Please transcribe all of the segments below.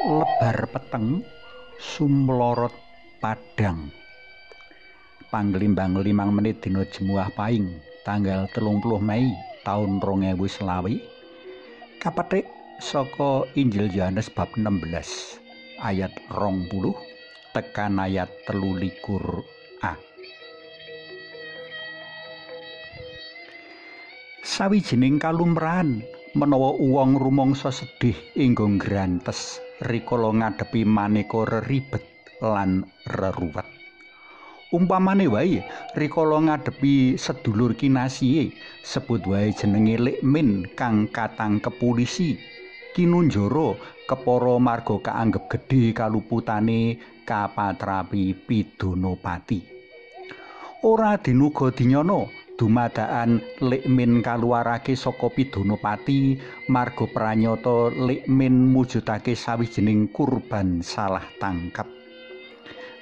Lebar peteng sumlorot padhang. Panglimbang 5 menit dina Jemuah Paing tanggal 30 Mei taun 2020 kapethik saka Injil Yohanes bab 16 ayat 20 tekan ayat 23a. Sawijining kalumrahan menawa wong rumangsa sedih inggo nggrantes rikala ngadepi maneka reribet lan reruwet. Umpamane wae rikala ngadepi sedulur kinasihe, sebut wae jenenge Lekmin kang katangkep polisi, kinunjara kepara marga kaanggep gedhe kaluputane kapatrapi pidana pati. Ora dinuga dinyana dumadakan Lekmin kaluwarake saka pidana pati marga pranyata Lekmin mujudake sawijining kurban salah tangkap.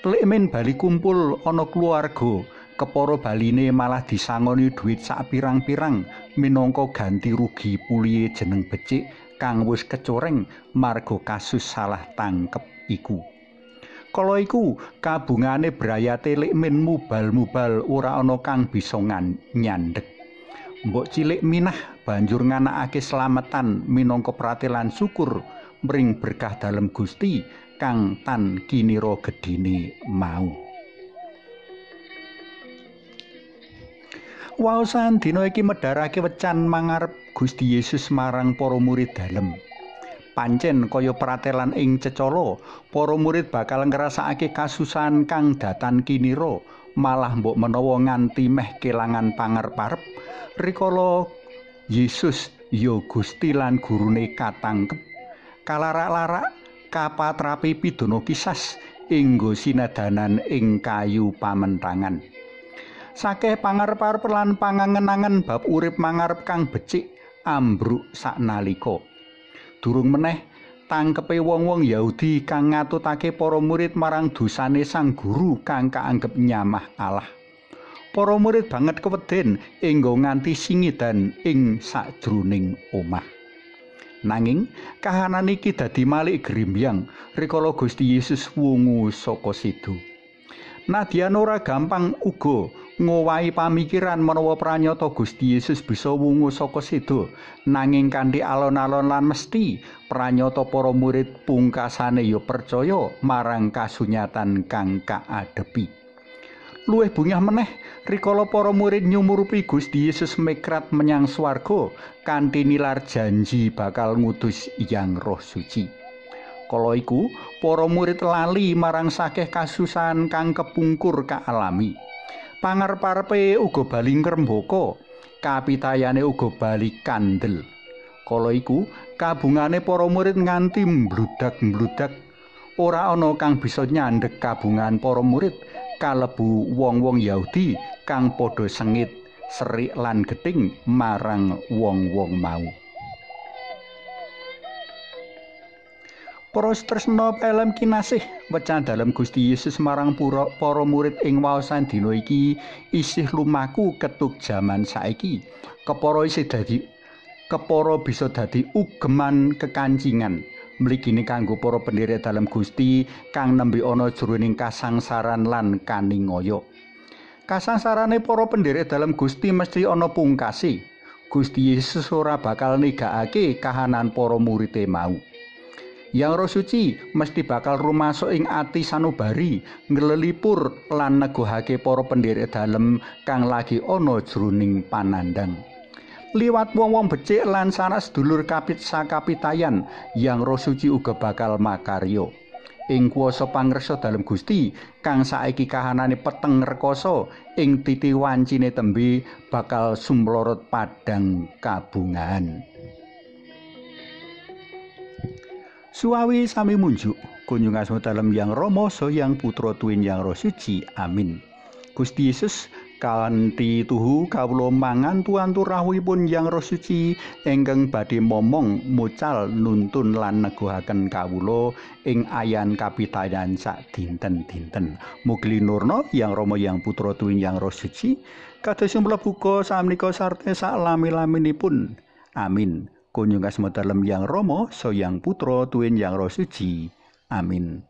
Lekmin bali kumpul ana keluarga, kepara baline malah disangoni dhuwit sak pirang-pirang minangka ganti rugi pulihe jeneng becik kang wis kecoreng marga kasus salah tangkep iku. Kala iku kabungane brayate Lekmin mubal-mubal ora ana kang bisa nyandhek. Mbok cilik Minah banjur nganakake slametan minangka pratelan syukur mring berkah dalem Gusti kang tan kinira gedhine mau. Waosan dina iki medharake wecan mangarep Gusti Yesus marang para murid dalem. Pancen kaya pratelan ing cecala, para murid bakal ngrasakake kasusahan kang datan kinira, malah mbok menawa nganti meh kelangan pangarep-arep rikala Yesus ya Gusti lan gurune katangkep, kalarak-larak kapatrapi pidana kisas inggo sinadanan ing kayu pamentangan. Sakeh pangarep-arep lan pangangen-angen bab urip mangarep kang becik ambruk saknalika. Durung meneh tangkepe wong-wong Yahudi kang ngatutake para murid marang dosane sang guru kang kaanggep nyamah Allah. Para murid banget keweden inggo nganti singidan ing sajroning omah. Nanging kahanan iki dadi malik grimbyang rikala Gusti Yesus wungu saka sedo. Nadyan ora gampang uga ngowahi pamikiran menawa pranyata Gusti Yesus bisa wungu saka sedo, nanging kanthi alon-alon lan mesti pranyata para murid pungkasane ya percaya marang kasunyatan kang kaadepi. Luwih bungah meneh rikala para murid nyumurupi Gusti Yesus mekrat menyang swarga kanthi nilar janji bakal ngutus Yang Roh Suci. Kala iku para murid lali marang sakeh kasusahan kang kepungkur kaalami. Pangarep-arepe uga bali ngrembaka, kapitayane uga bali kandel. Kala iku kabungane para murid nganti mbludak-mbludak. Ora ana kang bisa nyandhek kabungan para murid kalebu wong-wong Yahudi kang padha sengit, serik lan gething marang wong-wong mau. Para tresna pelem kinasih, wecan dalem Gusti Yesus marang para murid ing waosan dina iki isih lumaku ketuk jaman saiki. Kepara isih dadi kepara bisa dadi ugeman kekancingan. Mligine kanggo para penderek dalem Gusti kang nembe ana jroning kasangsaran lan kaningaya. Kasangsarane para penderek dalem Gusti mesti ana pungkase. Gusti Yesus ora bakal nigakake kahanan para murite mau. Yang Roh Suci mesti bakal rumasuk ing ati sanubari, nglelipur lan neguhake para penderek dalem kang lagi ana jroning panandhang. Liwat wong-wong becik lan sanak sedulur kapit sakapitayan, Yang Roh Suci uga bakal makarya. Ing kuwasa pangresa dalem Gusti kang saiki kahanane peteng rekoso ing titi wancine tembe bakal sumlorot padhang kabungahan. Suawi sami munjuk kunjung asma dalem Yang Rama saha Yang Putra tuwin Yang Roh Suci. Amin. Gusti Yesus kanthi tuhu kawula mangantu-antu rawuhipun Yang Roh Suci ingkang badhe momong mucal nuntun lan neguhaken kawula ing ayan kapitayan sak dinten-dinten. Mugi linurna Yang Rama Yang Putra tuwin Yang Roh Suci kados mlebu uga samenika sarta sak lami-laminipun. Amin. Kunjung asma dalem Yang Rama, Sang Yang Putra, Tuwin Yang Roh Suci. Amin.